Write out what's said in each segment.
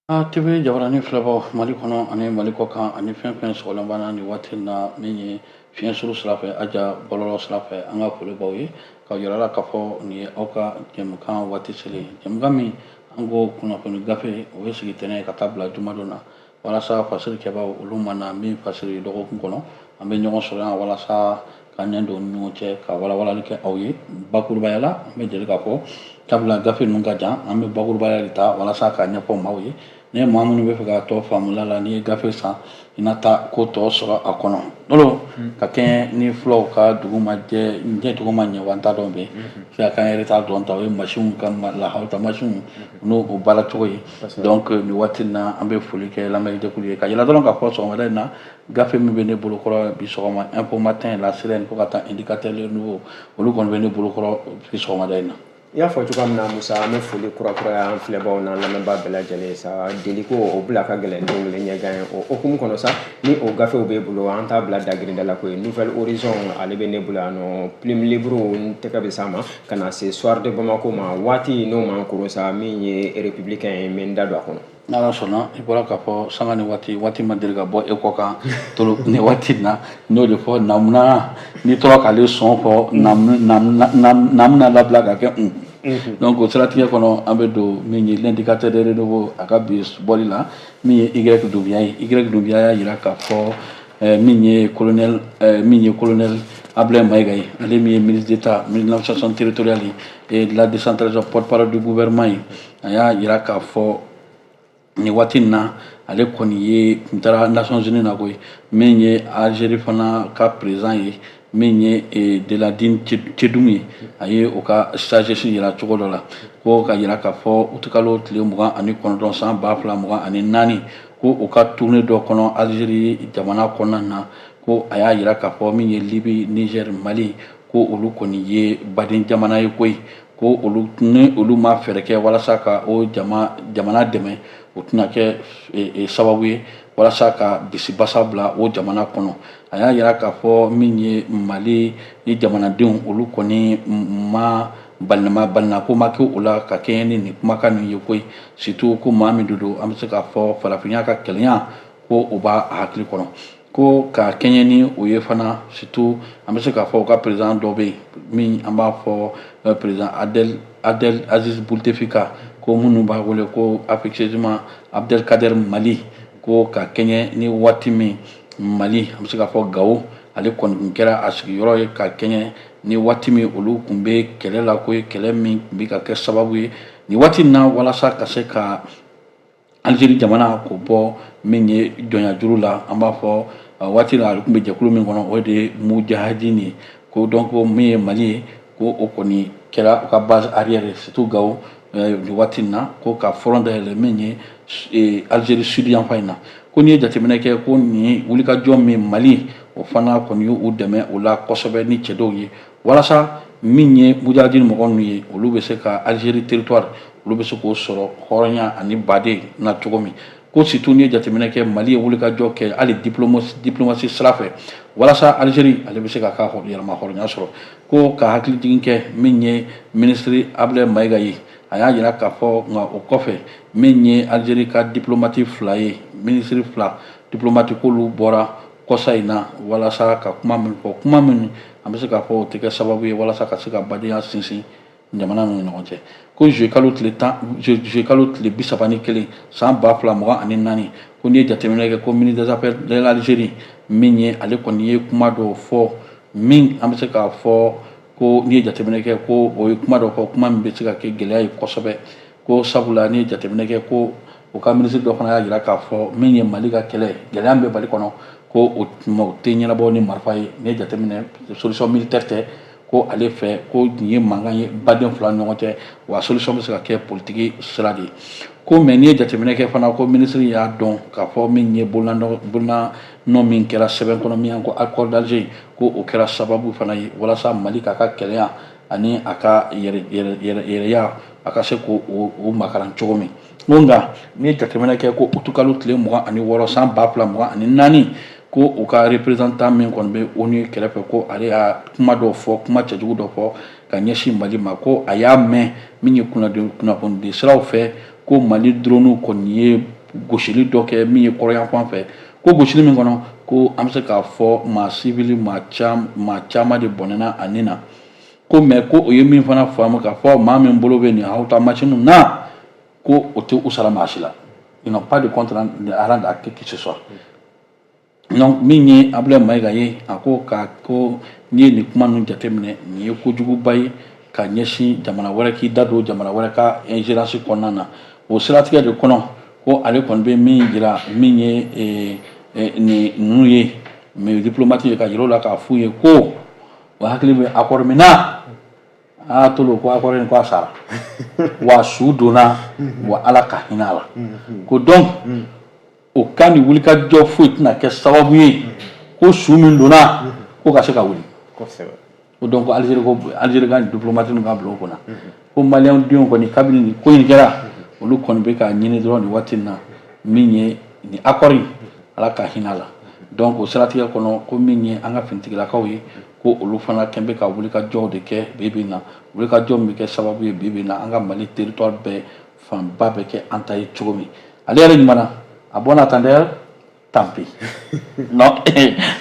TV jabaranin filɛbaw Mali kɔnɔ ani Mali kɔ kan ani fɛn fɛn sɔgɔlen b'an na nin waati in na, min ye fiɲɛ suru sira fɛ, aja bɔlɔlɔ sira fɛ, an ka foli b'aw ye k'aw yira la k'a fɔ nin ye aw ka jɛmukan waati selen ye. Jɛmukan min an ko kunnafoni gafe, o ye sigi tɛnɛ ye ka taa bila jumadon na, walasa fasiri kɛbaw olu mana min fasiri dɔgɔkun kɔnɔ, an bɛ ɲɔgɔn sɔrɔ yan walasa ka ɲɛ don ni ɲɔgɔn cɛ, ka walawalali kɛ aw ye bakurubaya la. An bɛ deli k'a fɔ sabula gafe ninnu ka jan, an bɛ bakurubaya de ta walasa k'a ɲɛfɔ maaw ye. Ni maa minnu bɛ fɛ ka tɔ faamula la, n'i ye gafe san, i na taa ko tɔ sɔrɔ a kɔnɔ n'o ka kɛɲɛ ni fulaw ka dugu ma jɛ, jɛ dugu ma ɲɛ wa, n t'a dɔn bɛ se ka k'an yɛrɛ t'a dɔn ta, o ye masinw ka lahaw ta, masinw n'o o baara cogo ye. Donc nin waati in na, an bɛ foli kɛ lamɛnjɛkulu ye ka yira dɔrɔn k'a fɔ sɔgɔmada in na, gafe min bɛ ne bolo kɔrɔ bi sɔgɔma, Info Matin, La Sirène, fo ka taa Indicateur, Le Nouveau, olu kɔni bɛ ne bolo kɔrɔ bi sɔgɔmada in na. I y'a fɔ cogoya min na, Musa, an bɛ foli kurakuraya an filɛbaw n'an lamɛnbaa bɛɛ lajɛlen ye sa. Deliko o bila ka gɛlɛn don kelen ɲɛgan ye. O hukumu kɔnɔ sa, ni o gafew b'e bolo, an t'a bila dagirinda la koyi. Nouvel Horizon, ale bɛ ne bolo yan nɔ. Plume Libre, n tɛgɛ bɛ s'a ma ka na se Soir de Bamako ma. Waati n'o m'an koron sa, min ye Républicain ye, n bɛ n da don a kɔnɔ. N'Ala sɔnna, i bɔra k'a fɔ sanga ni waati, waati ma deli ka bɔ e kɔ kan tolo nin waati in na. N y'o de fɔ namuna, n'i tora k'ale sɔn fɔ namuna labila ka kɛ un. Donc o siratigɛ kɔnɔ, an bɛ don min ye L'Indicateur de Renouveau, a ka bi bɔli la, min ye Y Doumbia ye. Y Doumbia y'a yira k'a fɔ min ye colonel Ablaye Maïga ye, ale min ye ministre d'État, ministre de l'Administration territoriale et de la décentralisation, porte-parole du gouvernement ye, a y'a yira k'a fɔ nin waati in na, ale kɔni ye tun taara Nations Unies na koyi. Min ye Algérie fana ka président ye, min ye Deladine Tedum ye, a ye o ka sagesse yira cogo dɔ la, ko ka yira k'a fɔ utikalo tile 29 san 2024, ko u ka tournée dɔ kɔnɔ Algérie jamana kɔnɔna na, ko a y'a yira k'a fɔ min ye Libi, Niger, Mali, ko olu kɔni ye baden jamana ye koyi, ko olu ni olu ma fɛɛrɛ kɛ walasa ka o jamana dɛmɛ, o tɛna kɛ sababu ye walasa ka bisibasa bila o jamana kɔnɔ. A y'a yira k'a fɔ min ye Mali ni jamanadenw, olu kɔni ma balinama balinako ma kɛ o la ka kɛɲɛ ni nin kumakan ninnu ye koyi, surtout ko maa min don, an bɛ se k'a fɔ farafinya ka kɛlɛya, ko o b'a hakili kɔnɔ, ko ka kɛɲɛ ni o ye fana. Surtout an bɛ se k'a fɔ u ka président dɔ bɛ yen min an b'a fɔ président Abdel Aziz Bouteflika, ko minnu b'a wele ko affectueusement Abdelkader Mali, ko ka kɛɲɛ ni waati min Mali, an bɛ se k'a fɔ Gawo, ale kɔni tun kɛra a sigiyɔrɔ ye, ka kɛɲɛ ni waati min olu tun bɛ kɛlɛ la, ko ye kɛlɛ min tun bɛ ka kɛ sababu ye nin waati in na walasa ka se ka Algérie jamana k'o bɔ min ye jɔnyajuru la. An b'a fɔ waati la, ale tun bɛ jɛkulu min kɔnɔ, o de ye Mujahideen ye. Ko donc min ye Mali ye, ko o kɔni kɛra u ka base arrière ye, surtout Gawo nin waati in na, ko ka front dayɛlɛ min ye Algérie sud yanfan in na. Ko n'i ye jateminɛ kɛ, ko nin wulikajɔ min Mali, o fana kɔni y'u dɛmɛ o la kosɛbɛ ni cɛdenw ye, walasa min ye Mujahideen mɔgɔ ninnu ye, olu bɛ se ka Algérie territoire, olu bɛ se k'o sɔrɔ hɔrɔnya ani baden na cogo min. Ko surtout n'i ye jateminɛ kɛ, Mali ye wulikajɔ kɛ hali diplomatie sira fɛ walasa Algérie ale bɛ se k'a ka yɛrɛma hɔrɔnya sɔrɔ. Ko ka hakili jigin kɛ min ye ministre Ablaye Maïga ye, a y'a yira k'a fɔ nka o kɔfɛ, min ye Algérie ka diplomate fila ye, ministre fila diplomate, k'olu bɔra kɔsa in na walasa ka kuma min fɔ, kuma min an bɛ se k'a fɔ o tɛ kɛ sababu ye walasa ka se ka badenya sinsin jamana ninnu ni ɲɔgɔn cɛ. Ko juillet kalo tile 10, juillet kalo tile 31 san 2024, ko n'i ye jateminɛ kɛ, ko ministre des Affaires de l'Algérie min ye, ale kɔni ye kuma dɔw fɔ min an bɛ se k'a fɔ ko n'i ye jateminɛ kɛ, ko o ye kuma dɔ fɔ, kuma min bɛ se ka kɛ gɛlɛya ye kosɛbɛ. Ko sabula n'i ye jateminɛ kɛ, ko o ka ministre dɔ fana y'a jira k'a fɔ min ye Mali ka kɛlɛ, gɛlɛya min bɛ Mali kɔnɔ, ko o tɛ ɲɛnabɔ ni marifa ye. N'i ye jateminɛ, solution militaire tɛ. Ko ale fɛ, ko nin ye mankan ye baden fila ni ɲɔgɔn cɛ, wa solution bɛ se ka kɛ politique sira de ye. Ko mais n'i ye jateminɛ kɛ fana, ko ministre y'a dɔn k'a fɔ min ye bolonɔ min kɛra sɛbɛn kɔnɔ, min ko accord d'Alger, ko o kɛra sababu fana ye walasa Mali k'a ka kɛlɛya ani a ka yɛrɛya, a ka se k'o o makaran cogo min. Ko nka n'i ye jateminɛ kɛ, ko utukalo tile 26 san 2024, ko u ka représentant min kɔni bɛ ONU kɛrɛfɛ, ko ale y'a kuma dɔw fɔ, kuma cɛjugu dɔ fɔ ka ɲɛsin Mali ma. Ko a y'a mɛn min ye kunnafonidi siraw fɛ. Ko Mali drone kɔni ye gosili dɔ kɛ min ye kɔrɔnyanfan fɛ, ko gosili min kɔnɔ, ko an bɛ se k'a fɔ maa civil maa caman de bɔnɛna a ni na. Ko mais ko o ye min fana faamu k'a fɔ maa min bolo bɛ nin haute machine na, ko o tɛ u sara maa si la, ils n'ont pas de compte à rendre à qui que ce soit. Donc min ye Abdoulaye Mayiga ye, a ko ka ko n'i ye nin kuma ninnu jateminɛ, nin ye kojuguba ye ka ɲɛsin jamana wɛrɛ k'i da don jamana wɛrɛ ka ingérence kɔnɔna na. O siratigɛ de kɔnɔ, ko ale kɔni bɛ min jira min ye nin ninnu ye, mais diplomate ye, ka jira u la k'a f'u ye ko o hakili bɛ accord min na, aa tolo ko accord in ko a sara wa su donna wa, Ala ka hinɛ a la. Ko donc o ka nin wulikajɔ foyi tɛna kɛ sababu ye ko su min donna ko ka se ka wuli. Ko donc Algérie, ko Algérie ka diplomate ninnu ka bila o kunna ko maliyɛn denw kɔni, kabini nin ko in kɛra, olu kɔni bɛ k'a ɲini dɔrɔn nin waati in na min ye nin accord in, Ala ka hinɛ a la. Donc o siratigɛ kɔnɔ, ko min ye an ka finitigilakaw ye, ko olu fana kɛn bɛ ka wulikajɔw de kɛ bi bi in na, wulikajɔ min bɛ kɛ sababu ye bi bi in na an ka Mali territoire bɛɛ fanba bɛ kɛ an ta ye cogo min. Ale yɛrɛ ɲuman na, à bon entendeur, tant pis. Non,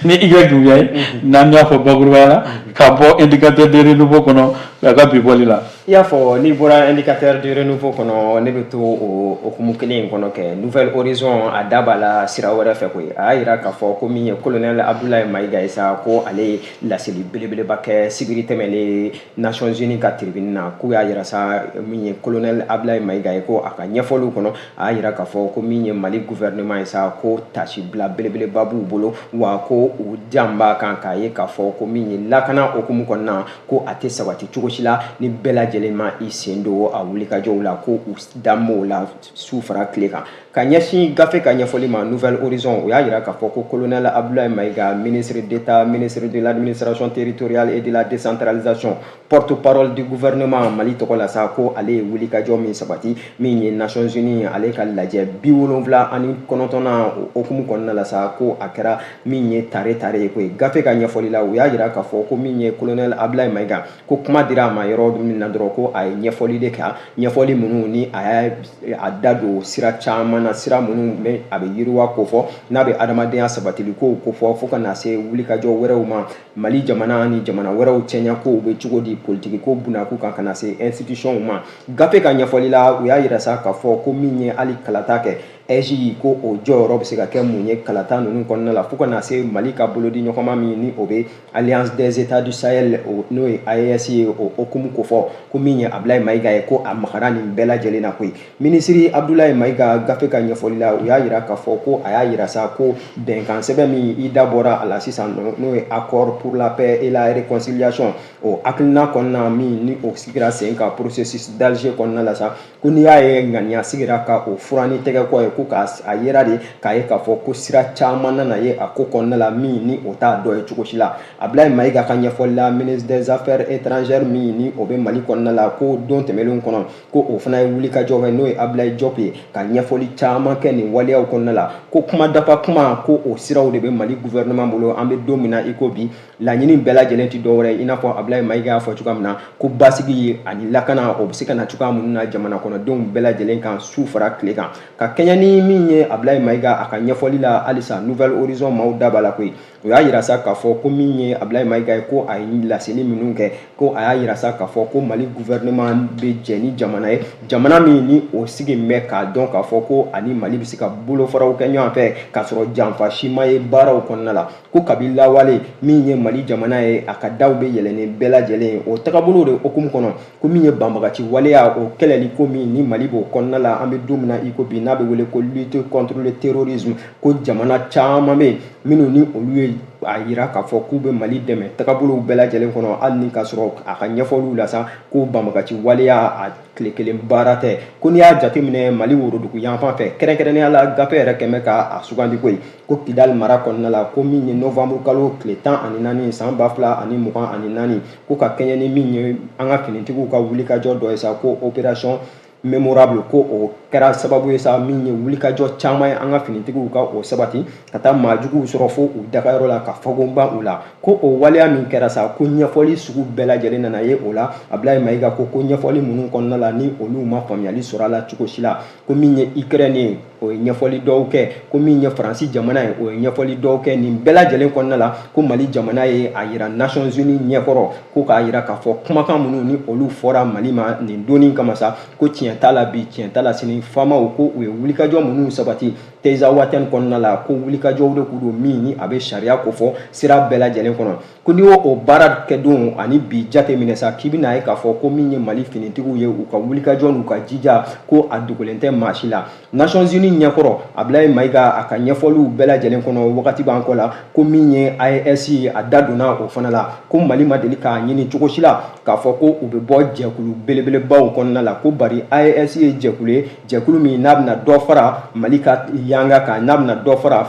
ni i ka Doumbia ye n'an y'a fɔ bakurubaya la ka bɔ Indicateur de renouveau kɔnɔ a ka bi bɔli la. I y'a fɔ, n'i bɔra Indicateur de renouveau kɔnɔ, ne bɛ to o hokumu kelen in kɔnɔ kɛ. Nouvel Horizon, a da b'a la sira wɛrɛ fɛ koyi. A y'a yira k'a fɔ ko min ye colonel Abdoulaye Mayiga ye sa, ko ale ye laseli belebeleba kɛ sibiri tɛmɛnen Nations Unies ka tribune na. K'u y'a yira sa, min ye colonel Abdoulaye Mayiga ye, ko a ka ɲɛfɔliw kɔnɔ, a y'a yira k'a fɔ ko min ye Mali gouvernement ye sa, ko tasibila belebeleba b'u bolo, wa ko u jan b'a kan k'a ye k'a fɔ ko min ye lakana hokumu kɔnɔna, ko a tɛ sabati cogo si la ni bɛɛ lajɛlen ma i sen don a wulikajɔw la, ko u dan b'o la su fara tile kan. Ka ɲɛsin gafe ka ɲɛfɔli ma, Nouvel Horizon, o y'a yira k'a fɔ ko colonel Abdoulaye Mayiga, ministre d'État, ministre de l'Administration territoriale et de la Décentralisation, porte-parole du gouvernement Mali tɔgɔ la sa, ko ale ye wulikajɔ min sabati min ye Nations Unies ale ka lajɛ 79nan o hokumu kɔnɔna la sa, ko a kɛra min ye tare tare ye koyi. Gafe ka ɲɛfɔli la, u y'a yira k'a fɔ ko min ye colonel Abdoulaye Mayiga, ko kuma dira a ma yɔrɔ min na dɔrɔn, ko a ye ɲɛfɔli de kɛ, ɲɛfɔli minnu ni a y'a a da don sira caman na, sira minnu bɛ a bɛ yiriwa kofɔ, n'a bɛ adamadenya sabatili kow kofɔ, fo ka na se wulikajɔ wɛrɛw ma, Mali jamana ni jamana wɛrɛw cɛɲa kow bɛ cogo di, politiki ko bunakun kan, ka na se institution ma. Gafe ka ɲɛfɔli la, u y'a yira sa k'a fɔ ko min ye hali kalata kɛ AIGE, ko o jɔyɔrɔ bɛ se ka kɛ mun ye kalata ninnu kɔnɔna la, fo ka na se Mali ka bolodi ɲɔgɔnma min ni o bɛ Alliance des États du Sahel, n'o ye AES ye, o hokumu kofɔ, ko min ye Abdoulaye Mayiga ye, ko a magara nin bɛɛ lajɛlen na koyi. Minisiri Abdoulaye Mayiga, gafe ka ɲɛfɔli la, u y'a yira k'a fɔ ko a y'a yira sa ko bɛnkan sɛbɛn min i da bɔra a la sisan, n'o ye Accord pour la paix et la réconciliation, o hakilina kɔnɔna min ni o sigira sen kan processus d'Alger kɔnɔna la sa, ko n'i y'a ye ŋaniya sigira ka o fura ni tɛgɛ kɔ ye, ko k'a a yera de k'a ye k'a fɔ ko sira caman nana ye a ko kɔnɔna la min ni o t'a dɔ ye cogo si la. Abdoulaye Mayiga ka ɲɛfɔli la, ministre des Affaires étrangères min ni o bɛ Mali kɔnɔna la, ko don tɛmɛnlenw kɔnɔ, ko o fana ye wulikajɔ kɛ, n'o ye Abdoulaye Diop ye, ka ɲɛfɔli caman kɛ nin waleyaw kɔnɔna la, ko kuma dafa kuma, ko o siraw de bɛ Mali gouvernement bolo an bɛ don min na i ko bi. Laɲini bɛɛ lajɛlen tɛ dɔwɛrɛ ye, i n'a fɔ Abdoulaye Mayiga y'a fɔ cogoya min na, ko basigi ani lakana, o bɛ se ka na cogoya minnu na jamana kɔnɔdenw bɛɛ lajɛlen kan su fara tile kan. Ka kɛɲɛ ni min ye Abdoulaye Mayiga a ka ɲɛfɔli la halisa, Nouvel Horizon maaw da b'a la koyi. O y'a yira sa k'a fɔ ko min ye Abdoulaye Mayiga ye, ko a ye laseli minnu kɛ, ko a y'a yira sa k'a fɔ ko Mali gouvernement bɛ jɛ ni jamana ye, jamana min ni o sigi bɛ k'a dɔn k'a fɔ ko ani Mali bɛ se ka bolofaraw kɛ ɲɔgɔn fɛ k'a sɔrɔ janfa si ma ye baaraw kɔnɔna la. Ko kabi lawale, min ye Mali jamana ye, a ka daw bɛ yɛlɛ ni bɛɛ lajɛlen ye. O tagabolo de hokumu kɔnɔ, ko min ye banbagaci waleya, o kɛlɛli ko min ni Mali b'o kɔnɔna la an bɛ don min na i ko bi, n'a bɛ wele ko lutte contre le terrorisme, ko jamana caman bɛ yen minnu ni olu ye a yira k'a fɔ k'u bɛ Mali dɛmɛ tagabolow bɛɛ lajɛlen kɔnɔ, hali ni k'a sɔrɔ a ka ɲɛfɔliw la sa, ko banbagaci waleya a tile kelen baara tɛ. Ko n'i y'a jateminɛ Mali worodugu yanfan fɛ, kɛrɛnkɛrɛnnenya la, gafe yɛrɛ kɛmɛ k'a sugandi koyi, ko Kidali mara kɔnɔna la, ko min ye novembre kalo tile 14 san 2024, ko ka kɛɲɛ ni min ye an ka finitigiw ka wulikajɔ dɔ ye sa, ko opération Mémorable, ko o kɛra sababu ye sa min ye wulikajɔ caman ye an ka finitigiw ka o sabati ka taa maajuguw sɔrɔ fo u dagayɔrɔ la ka fagonba u la. Ko o waleya min kɛra sa, ko ɲɛfɔli sugu bɛɛ lajɛlen nana ye o la. Abulayi Mayiga ko ɲɛfɔli minnu kɔnɔna la, ni olu ma faamuyali sɔrɔ a la cogo si la, ko min ye Ukraine ye, o ye ɲɛfɔli dɔw kɛ, ko min ye Faransi jamana ye, o ye ɲɛfɔli dɔw kɛ. Nin bɛɛ lajɛlen kɔnɔna la, ko Mali jamana ye a yira Nations Unies ɲɛkɔrɔ ko k'a yira k'a fɔ kumakan minnu ni olu fɔra Mali ma nin donni kama sa, ko tiɲɛ t'a la bi, tiɲɛ t'a la sini. Faamaw ko u ye wulikajɔ minnu sabati Tinzaouatène kɔnɔna la, ko wulikajɔw de kun don min ni a bɛ sariya kofɔ sira bɛɛ lajɛlen kɔnɔ. Ko n'i y'o o baara kɛ don ani bi jate minɛ sa, k'i bɛna ye k'a fɔ ko min ye Mali finitigiw ye, u ka wulikajɔ n'u ka jija, ko a dogolen tɛ maa si la. Nations Unies ɲɛkɔrɔ, Abulayi Mayiga a ka ɲɛfɔliw bɛɛ lajɛlen kɔnɔ, wagati b'an kɔ la, ko min ye AES ye, a da donna o fana la, ko Mali ma deli k'a ɲini cogo si la k'a fɔ ko u bɛ bɔ jɛkulu belebelebaw kɔnɔna la, ko bari AES ye jɛkulu ye, jɛkulu min n'a bɛna dɔ fara Mali ka yanga kan, n'a bɛna dɔ fara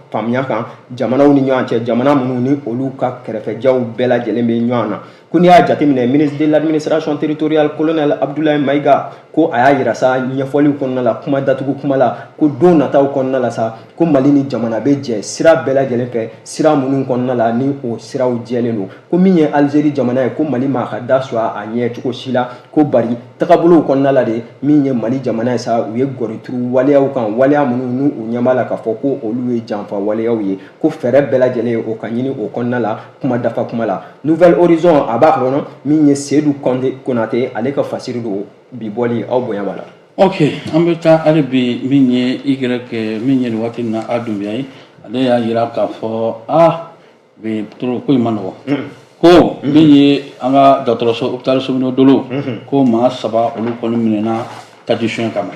faamuya kan jamanaw ni ɲɔgɔn cɛ, jamana minnu ni olu ka kɛrɛfɛjaw bɛɛ lajɛlen bɛ ɲɔgɔn na. Ko n'i y'a jateminɛ, ministre de l'Administration territoriale, colonel Abdoulaye Maïga, ko a y'a yira sa ɲɛfɔliw kɔnɔna la, kuma datugu kuma la, ko don nataw kɔnɔna la sa, ko Mali ni jamana bɛ jɛ sira bɛɛ lajɛlen fɛ, sira minnu kɔnɔna la ni o siraw jɛlen don. Ko min ye Algérie jamana ye, ko Mali m'a ka da su a ɲɛ cogo si la, ko bari tagabolow kɔnɔna la de, min ye Mali jamana ye sa, u ye gɔrituru waleyaw kan, waleya minnu n'u u ɲɛ b'a la k'a fɔ ko olu ye janfa waleyaw ye, ko fɛɛrɛ bɛɛ lajɛlen ye o ka ɲini o kɔnɔna la. Kuma dafa kuma la, Nouvel Horizon a b'a kɔnɔ, min ye Seydou Konate, ale ka fasiri don bi bɔli, aw bonya b'a la. Ok, an bɛ taa hali bi min ye Y min ye nin waati in na, a Dunbiya ye, ale y'a jira k'a fɔ bi ko in ma nɔgɔ, ko min ye an ka dɔgɔtɔrɔso hôpital Sumino Dolo, ko maa saba olu kɔni minɛna taji suɲɛ kama.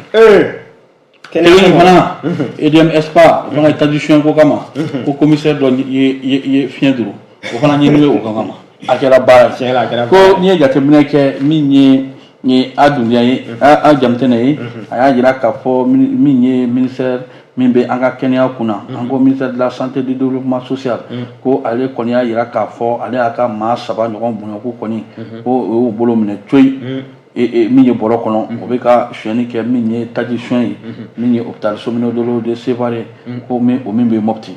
Kelen fana EDM SA, o fana ye taji suɲɛ ko kama, ko commissaire dɔ ye fiɲɛ duru, o fana ɲinini bɛ o kama. A kɛra baara ye. Ko n'i ye jateminɛ kɛ, min ye ni a Dunbiya ye, a Jamutɛnɛ ye, a y'a jira k'a fɔ min ye ministère min bɛ an ka kɛnɛya kunna, an ko ministère de la Santé, du Développement social, ko ale kɔni y'a jira k'a fɔ ale y'a ka maa saba ɲɔgɔn bonya ko kɔni ko o y'u bolo minɛ coyi min ye bɔrɔ kɔnɔ, o bɛ ka sonyɛni kɛ, min ye taji suɲɛ ye, min ye hôpital Sumino Dolo de Sévaré, ko min o min bɛ Mopti.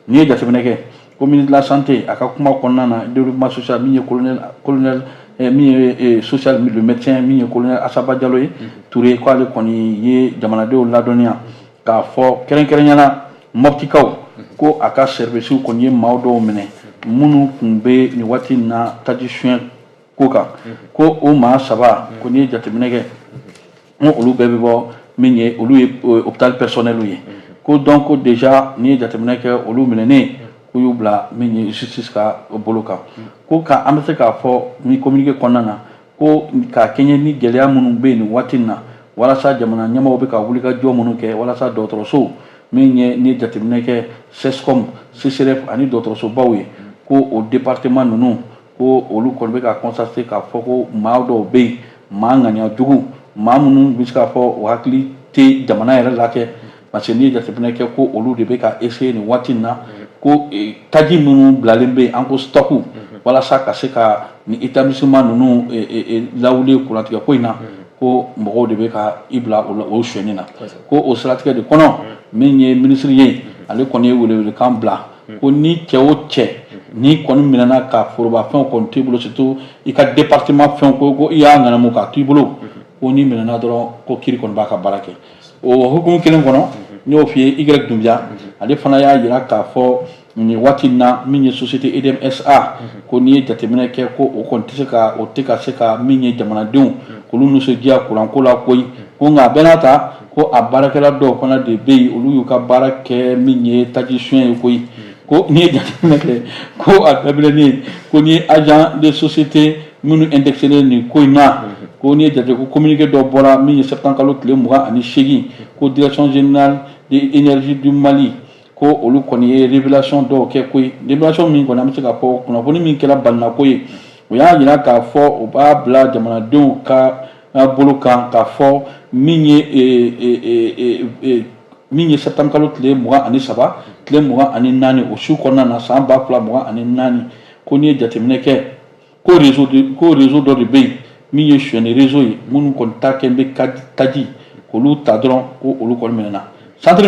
N'i ye jateminɛ kɛ, ko ministre de la Santé a ka kuma kɔnɔna na, Développement social, min ye colonel min ye social, le médecin, min ye colonel Asaba Jalo ye Touré, ko ale kɔni ye jamanadenw ladɔnniya k'a fɔ kɛrɛnkɛrɛnnenya Moptikaw, ko a ka service kɔni ye maa dɔw minɛ minnu tun bɛ nin waati in na taji suɲɛ ko kan. Ko o maa saba ko n'i ye jateminɛ kɛ, n ko olu bɛɛ bɛ bɔ min ye, olu ye hôpital personnel ye. Ko donc ko déjà n'i ye jateminɛ kɛ, olu minɛnen, ko y'u bila min ye justice ka bolo kan. Ko ka an bɛ se k'a fɔ ni communiqué kɔnɔna na, ko k'a kɛɲɛ ni gɛlɛya minnu bɛ yen nin waati in na, walasa jamana ɲɛmaaw bɛ ka wulikajɔ minnu kɛ walasa dɔgɔtɔrɔso min ye, ni ye jateminɛ kɛ, CSCOM, CSRéf ani dɔgɔtɔrɔsobaw ye, ko o département ninnu, ko olu kɔni bɛ ka constater k'a fɔ ko maa dɔw bɛ yen, maa ŋaniya jugu, maa minnu bɛ se k'a fɔ o hakili tɛ jamana yɛrɛ la kɛ, parce que n'i ye jateminɛ kɛ, ko olu de bɛ ka essayer nin waati in na ko taji minnu bilalen bɛ yen, an ko stock, walasa ka se ka nin établissement ninnu lawuli kurantigɛ ko in na, ko mɔgɔw de bɛ ka i bila o sonyɛni na. Ko o siratigɛ de kɔnɔ, min ye minisiri ye, ale kɔni ye welewelekan bila ko ni cɛ o cɛ ni kɔni minɛna ka forobafɛnw kɔni t'i bolo, surtout i ka département fɛnw, ko i y'a ŋanamu k'a t'i bolo, ko n'i minɛna dɔrɔn, ko kiiri kɔni b'a ka baara kɛ. O hukumu kelen kɔnɔ, n y'o f'i ye, Y Dunbiya ale fana y'a jira k'a fɔ nin waati in na, min ye société EDM SA, ko n'i ye jateminɛ kɛ, ko o kɔni tɛ se ka o tɛ ka se ka min ye jamanadenw k'olu nisɔndiya kuranko la koyi. Ko nka a bɛɛ n'a ta, ko a baarakɛla dɔw fana de bɛ yen, olu y'u ka baara kɛ min ye taji suɲɛ ye koyi. Ko n'i ye jateminɛ kɛ, ko a daminɛnen, ko n'i ye agent de société minnu indexé nin ko in na, ko n'i ye jate, ko communiqué dɔ bɔra min ye septembre kalo tile 28, ko Direction générale de l'énergie du Mali, ko olu kɔni ye révélation dɔw kɛ koyi. Révélation min kɔni an bɛ se k'a fɔ kunnafoni min kɛra balinako ye, o y'a jira k'a fɔ o b'a bila jamanadenw ka bolo kan k'a fɔ min ye septembre kalo tile 23, tile 24, o su kɔnɔna na, san 2024, ko n'i ye jateminɛ kɛ, ko réseau dɔ de bɛ yen. Min ye sonyɛni réseau ye, minnu kɔni ta kɛ bɛ taji k'olu ta dɔrɔn, ko olu kɔni minɛna centre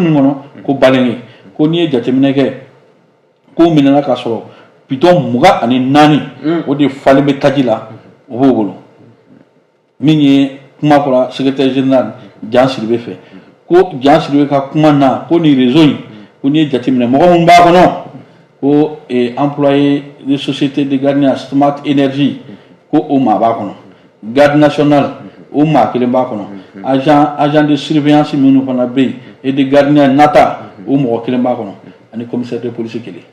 min kɔnɔ ko Balenge. Ko n'i ye jateminɛ kɛ, k'o minɛna k'a sɔrɔ bidɔn 24, o de falen bɛ taji la, o b'o bolo. Min ye kuma fɔra secrétaire général Jan Sidibe fɛ, ko Jan Sidibe ka kuma na, ko nin réseau in, ko n'i ye jateminɛ, mɔgɔ minnu b'a kɔnɔ, ko employé de société de gardiennage Smart Energy, ko o maa b'a kɔnɔ, garde nationale, o maa kelen b'a kɔnɔ, agent de surveillance minnu fana bɛ yen et de gardiennage nata, o mɔgɔ kelen b'a kɔnɔ, ani commissaire de police kelen.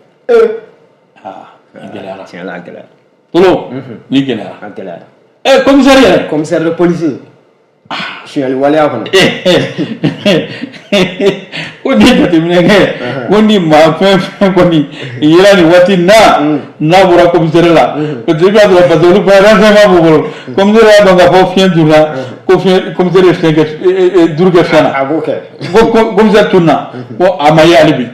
Aa, ni gɛlɛyara. Tiɲɛ la, a gɛlɛyara. Tolo, ni gɛlɛyara. A gɛlɛyara. Ɛ, commissaire yɛrɛ. Commissaire de police, sonyali waleya kɔnɔ. Ko n'i ye jateminɛ kɛ, ko ni maa fɛn fɛn kɔni yera nin waati na, n'a bɔra commissaire la, parce que i b'a sɔrɔ, parce que olu fana renseignement b'u bolo, commissaire y'a dɔn k'a fɔ fiɲɛ tunna, ko fiɲɛ, commissaire ye fiɲɛ kɛ, duuru kɛ fiɲɛ na. A b'o kɛ. Ko commissaire tunna, ko a ma ye hali bi,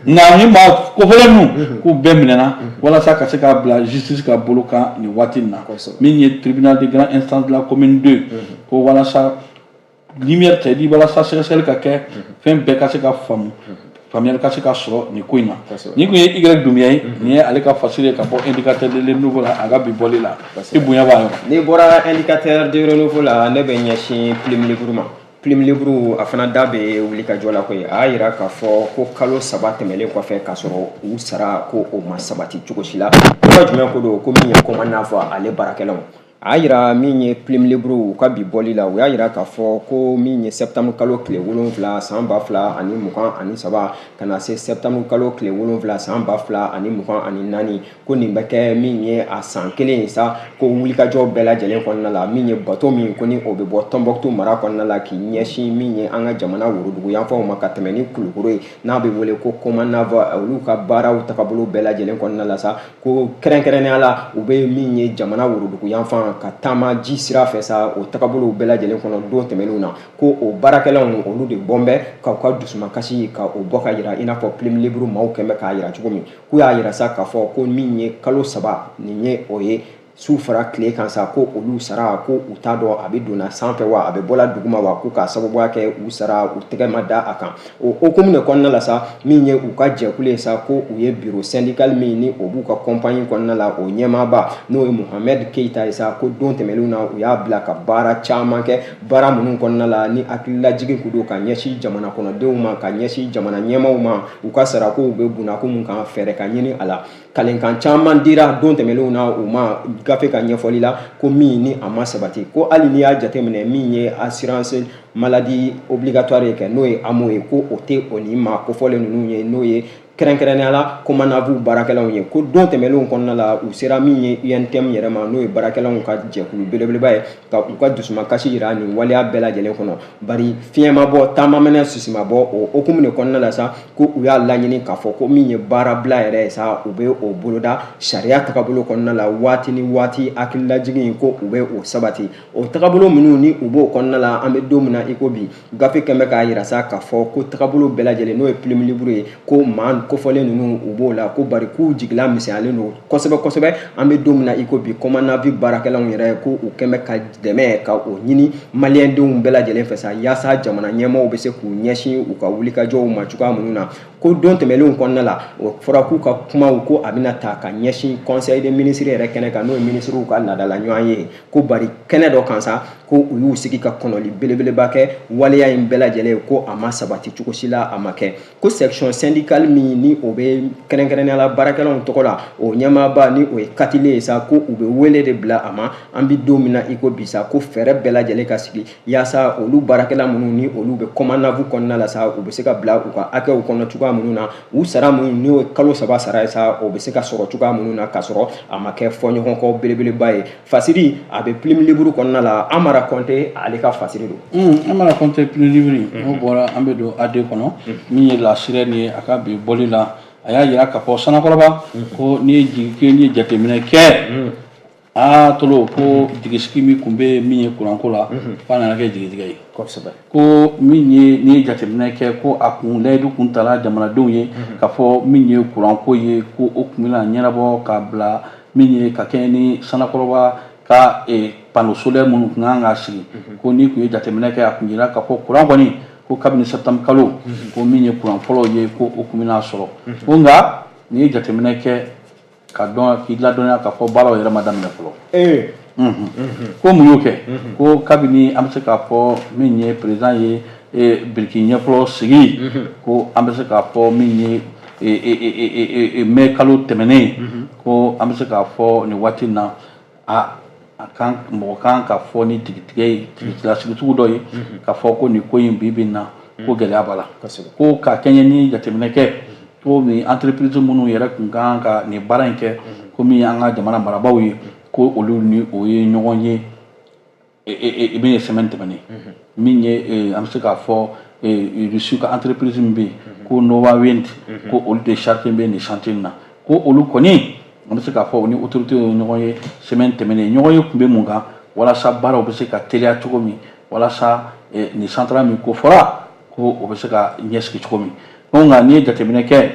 nka ni maa kofɔlen ninnu, k'u bɛɛ minɛna walasa ka se k'a bila justice ka bolo kan nin waati in na. Min ye tribunal de grande instance de la commune 2, ko walasa lumière tɛ di, walasa sɛgɛsɛgɛli ka kɛ, fɛn bɛɛ ka se ka faamu, faamuyali ka se ka sɔrɔ nin ko in na. Nin kun ye Y Doumbia ye, nin ye ale ka fasiri ye ka bɔ Indicateur de Renouveau la, a ka bi bɔli la. I bonya b'a yɔrɔ. N'i bɔra Indicateur de Renouveau la, ne bɛ ɲɛsin Plume Libre ma. Plume Libre, a fana da bɛ wuli ka jɔ la koyi. A y'a yira k'a fɔ ko kalo 3 tɛmɛnen kɔfɛ, k'a sɔrɔ u sara ko o ma sabati cogo si la. Kuma jumɛn ko don? Ko min ye COMANAV ale baarakɛlaw, a y'a yira min ye Plume Libre u ka bi bɔli la, u y'a yira k'a fɔ ko min ye septembre kalo tile 7 san 2023 ka na se septembre kalo tile 7 san 2024, ko nin bɛ kɛ min ye a san kelen ye sa, ko wulikajɔ bɛɛ lajɛlen kɔnɔna la, min ye bato min ko ni o bɛ bɔ Tɔnbɔkutu mara kɔnɔna la k'i ɲɛsin min ye an ka jamana worodugu yanfanw ma ka tɛmɛ ni Kulukoro ye, n'a bɛ wele ko COMANAV, olu ka baaraw tagabolo bɛɛ lajɛlen kɔnɔna la sa, ko kɛrɛnkɛrɛnnenya la u bɛ min ye jamana worodugu yanfan ka taama ji sira fɛ sa, o tagabolow bɛɛ lajɛlen kɔnɔ don tɛmɛnenw na, ko o baarakɛlaw olu de bɔn bɛ k'u ka dusumakasi ka o bɔ ka yira, i n'a fɔ Plume Libre maaw kɛn bɛ k'a yira cogo min. K'u y'a yira sa k'a fɔ ko min ye kalo 3 nin ye, o ye su fara tile kan sa, ko olu sara ko u t'a dɔn a bɛ donna sanfɛ wa, a bɛ bɔla duguma wa, ko k'a sababuya kɛ u sara u tɛgɛ ma da a kan. O hukumu de kɔnɔna la sa, min ye u ka jɛkulu ye sa, ko u ye bureau syndical min ni o b'u ka compagnie kɔnɔna la, o ɲɛmaaba n'o ye Mohamed Keita ye sa, ko don tɛmɛnenw na u y'a bila ka baara caman kɛ, baara minnu kɔnɔna la ni hakililajigin kun don ka ɲɛsin jamana kɔnɔdenw ma, ka ɲɛsin jamana ɲɛmaaw ma, u ka sarakow bɛ bunakun mun kan, fɛɛrɛ ka ɲini a la. Kalenkan caman dira don tɛmɛnenw na u ma gafe ka ɲɛfɔli la, ko min ni a ma sabati, ko hali n'i y'a jateminɛ min ye assurance maladie obligatoire ye kɛ, n'o ye AMO ye, ko o tɛ o ni maa kofɔlen ninnu ye, n'o ye kɛrɛnkɛrɛnnenya la COMANAV baarakɛlaw ye. Ko don tɛmɛnenw kɔnɔna la u sera min ye UNTM yɛrɛ ma, n'o ye baarakɛlaw ka jɛkulu belebeleba ye, ka u ka dusumakasi yira nin waleya bɛɛ lajɛlen kɔnɔ, bari fiɲɛ ma bɔ, taama mɛnɛ sisi ma bɔ. O hukumu de kɔnɔna la sa, ko u y'a laɲini k'a fɔ ko min ye baarabila yɛrɛ ye sa, u bɛ o boloda sariya tagabolo kɔnɔna la waati ni waati, hakililajigin ko u bɛ o sabati. O tagabolo minnu ni u b'o kɔnɔna la, an bɛ don min na i ko bi, gafe kɛn bɛ k'a yira sa k'a fɔ ko tagabolo bɛɛ lajɛlen, n'o ye Plume Libre ye, ko maa kofɔlen ninnu u b'o la, ko bari k'u jigila misɛnyalen don kosɛbɛ kosɛbɛ. An bɛ don min na i ko bi, COMANAV baarakɛlaw yɛrɛ ko u kɛn bɛ ka dɛmɛ ka o ɲini maliyɛndenw bɛɛ lajɛlen fɛ sa, yaasa jamana ɲɛmaaw bɛ se k'u ɲɛsin u ka wulikajɔw ma cogoya minnu na. Ko don tɛmɛnenw kɔnɔna la, o fɔra k'u ka kumaw ko a bɛna ta ka ɲɛsin conseil des ministres yɛrɛ kɛnɛ kan, n'o ye minisiriw ka laadala ɲɔgɔn ye, ko bari kɛnɛ dɔ kan sa, ko u y'u sigi ka kɔnɔli belebeleba kɛ waleya in bɛɛ lajɛlen, ko a ma sabati cogo si la, a ma kɛ. Ko section syndicale min ni o bɛ kɛrɛnkɛrɛnnenya la baarakɛlaw tɔgɔ la, o ɲɛmaaba ni o ye Katile ye sa, ko u bɛ wele de bila a ma an bɛ don min na i ko bi sa, ko fɛɛrɛ bɛɛ lajɛlen ka sigi yaasa olu baarakɛla minnu ni olu bɛ COMANAV kɔnɔna la sa, u bɛ se ka bila u ka hakɛw kɔnɔ cogoya minnu na, u sara minnu n'o ye kalo 3 sara ye sa, o bɛ se ka sɔrɔ cogoya minnu na, k'a sɔrɔ a ma kɛ fɔɲɔgɔnkɔ belebeleba ye. Fasiri a bɛ Plume Libre kɔnɔna la, Amara Kɔnte ale ka fasiri don. Amara Kɔnte, Plume Libre n'o bɔra, an bɛ don AD kɔnɔ. Min ye La Sirène ye, a ka bi bɔli la, a y'a jira k'a fɔ Sanakɔrɔba, ko n'i ye jigi, n'i ye jateminɛ kɛ, aa tolo, ko jigisigi min tun bɛ min ye kuranko la, f'a nana kɛ jigitigɛ ye. Ko min ye, n'i ye jateminɛ kɛ, ko a kun layidu kun tala jamanadenw ye k'a fɔ min ye kuranko ye, ko o kun bɛna ɲɛnabɔ ka bila min ye ka kɛɲɛ ni Sanakɔrɔba ka panneau solaire minnu tun kan ka sigi, ko n'i tun ye jateminɛ kɛ, a tun jira k'a fɔ courant kɔni, ko kabini septembre kalo, ko min ye courant fɔlɔ ye, ko o tun bɛna sɔrɔ. Ko nka n'i ye jateminɛ kɛ ka dɔn, k'i ladɔnniya k'a fɔ baaraw yɛrɛ ma daminɛ fɔlɔ. Ko mun y'o kɛ? Ko kabini an bɛ se k'a fɔ min ye président ye biriki ɲɛfɔlɔ sigi, ko an bɛ se k'a fɔ min ye mai kalo tɛmɛnen, ko an bɛ se k'a fɔ nin waati in na, a kan mɔgɔ kan ka fɔ ni jigitigɛ ye, jigilasigi sugu dɔ ye, k'a fɔ ko nin ko in, bi bi in na, ko gɛlɛya b'a la. Ko ka kɛɲɛ ni jateminɛ kɛ, ko nin entreprise minnu yɛrɛ tun kan ka nin baara in kɛ, ko min y'an ka jamana marabaaw ye, ko olu ni o ye ɲɔgɔn ye min ye semaine tɛmɛnen, min ye an bɛ se k'a fɔ Russie ka entreprise min bɛ yen ko Nova Wind, ko olu de chargé bɛ nin chantier in na. Ko olu kɔni, an bɛ se k'a fɔ u ni autorité ye ɲɔgɔn ye semaine tɛmɛnen. Ɲɔgɔn ye tun bɛ mun kan? Walasa baaraw bɛ se ka teliya cogo min, walasa nin centrale min ko fɔra, ko o bɛ se ka ɲɛsigi cogo min. Donc nka n'i ye jateminɛ kɛ,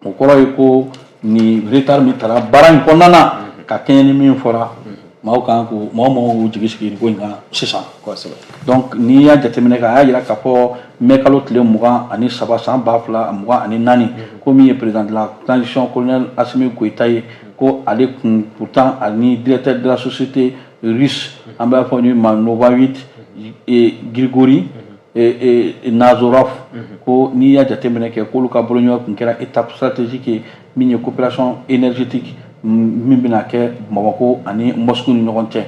o kɔrɔ ye ko nin retard min tara baara in kɔnɔna na, ka kɛɲɛ ni min fɔra, maaw kan k'u maaw k'u jigi sigi nin ko in kan sisan. Donc n'i y'a jateminɛ kɛ, a y'a jira k'a fɔ mai kalo tile 23 san 2024, ko min ye président de la transition, colonel Assimi Goïta ye, ko ale kun pourtant ani directeur de la société russe, an b'a fɔ min ma Nova 8, Grigori Nazarov, ko n'i y'a jateminɛ kɛ, k'olu ka boloɲɔgɔn kun kɛra étape stratégique ye, min ye coopération énergétique min bɛna kɛ Bamakɔ ani Moscou ni ɲɔgɔn cɛ.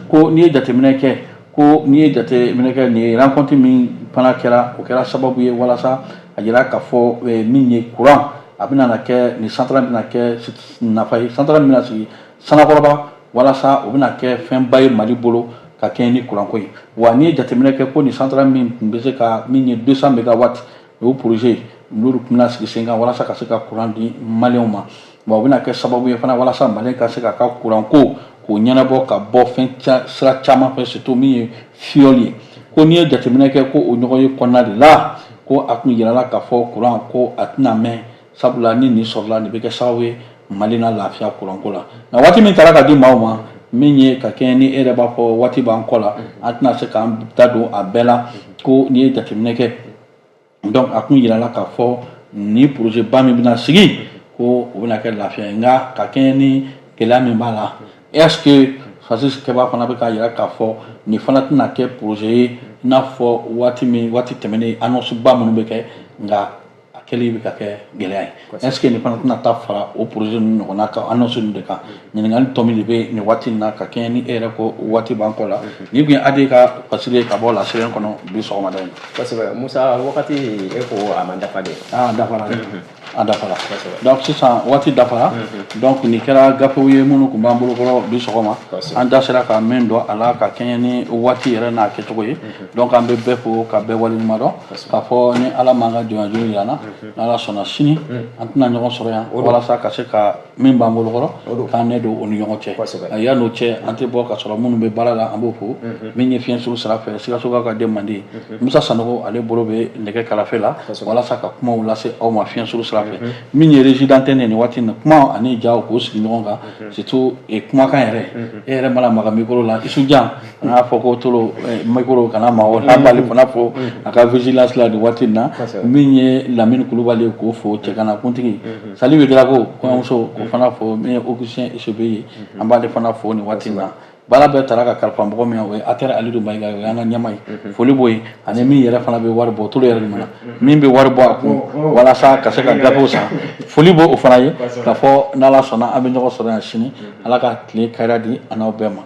Ko n'i ye jateminɛ kɛ, ko n'i ye jateminɛ kɛ, nin rencontre min fana kɛra, o kɛra sababu ye walasa a jira k'a fɔ min ye courant, a bɛna na kɛ nin centrale bɛna kɛ nafa ye, centrale min bɛna sigi Sanakɔrɔba, walasa o bɛna kɛ fɛnba ye Mali bolo ka kɛɲɛ ni courant ko ye. Wa n'i ye jateminɛ kɛ, ko nin centrale min tun bɛ se ka min ye 200 mégawatts, o projet n'olu tun bɛna sigi sen kan walasa ka se ka courant di maliyɛnw ma. Wa o bɛna kɛ sababu ye fana walasa Mali ka se k'a ka courant ko k'o ɲɛnabɔ ka bɔ fɛn sira caman fɛ, surtout min ye fuel ye. Ko n'i ye jateminɛ kɛ, ko o ɲɔgɔn ye kɔnɔna de la, ko a tun yirala k'a fɔ courant ko a tɛna mɛn, sabula ni nin sɔrɔla, nin bɛ kɛ sababu ye Mali na lafiya courant ko la. Nka waati min taara ka di maaw ma, min ye ka kɛɲɛ ni e yɛrɛ b'a fɔ waati b'an kɔ la, an tɛna se k'an da don a bɛɛ la. Ko n'i ye jateminɛ kɛ, donc a kun yirala k'a fɔ ni projet ba min bɛna sigi, ko o bɛna kɛ lafiya ye. Nka ka kɛɲɛ ni gɛlɛya min b'a la, est ce que Francis Keba fana bɛ k'a yira k'a fɔ nin fana tɛna kɛ projet ye i n'a fɔ waati min, waati tɛmɛnen, annonce ba minnu bɛ kɛ, nka a kɛli bɛ ka kɛ gɛlɛya ye? Est ce que nin fana tɛna taa fara o projet ninnu ɲɔgɔnna kan, annonce ninnu de kan? Ɲininkali tɔ min de bɛ nin waati in na, ka kɛɲɛ ni e yɛrɛ ko waati b'an kɔ la, nin tun ye AD ka fasiri ye ka bɔ La Sirène kɔnɔ bi sɔgɔmada in na. Kosɛbɛ Musa, wagati e ko a ma dafa de. Ah, dafara, a dafara. Donc sisan waati dafara. Donc nin kɛra gafew ye minnu tun b'an bolo kɔrɔ bi sɔgɔma, an da sera ka min dɔn a la ka kɛɲɛ ni waati yɛrɛ n'a kɛcogo ye. Donc an bɛ bɛɛ fo ka bɛɛ waleɲuman dɔn, k'a fɔ ni Ala m'an ka jɔnya jira an na, n'Ala sɔnna, sini an tɛna ɲɔgɔn sɔrɔ yan walasa ka se ka min b'an bolo kɔrɔ k'an ne don o ni ɲɔgɔn cɛ. Yan'o cɛ, an tɛ bɔ ka sɔrɔ minnu bɛ baara la, an b'o fo. Min ye fiɲɛ suru sira fɛ, Sikasokaw ka den mandi, Musa Sanogo, ale bolo bɛ nɛgɛ karafe la walasa ka kumaw lase aw ma fiɲɛ suru sira fɛ. Min ye régie d'antenne ye nin waati in na, kuma ani jaw k'o sigi ɲɔgɔn kan, surtout kumakan yɛrɛ, e yɛrɛ mana maga micro la, Isu Jan, an y'a fɔ ko tolo micro kana ma o, an b'ale fana fo a ka vigilance la nin waati in na. Min ye Lamini Kulubali ye, k'o fo, cɛgana kuntigi Salibu Darago, kɔɲɔmuso, k'o fana fo. Min ye Augustin Isebe ye, an b'ale fana fo nin waati in na. Baara bɛɛ taara ka kalifa mɔgɔ min, o ye Atɛrɛ Alidu Mayiga, o y'an ka ɲɛmaa ye, foli b'o ye. Ani min yɛrɛ fana bɛ wari bɔ, tolo yɛrɛ de mana min bɛ wari bɔ a kun walasa ka se ka gafew san, foli b'o o fana ye. K'a fɔ n'Ala sɔnna, an bɛ ɲɔgɔn sɔrɔ yan sini. Ala ka tile kariya di an n'aw bɛɛ ma.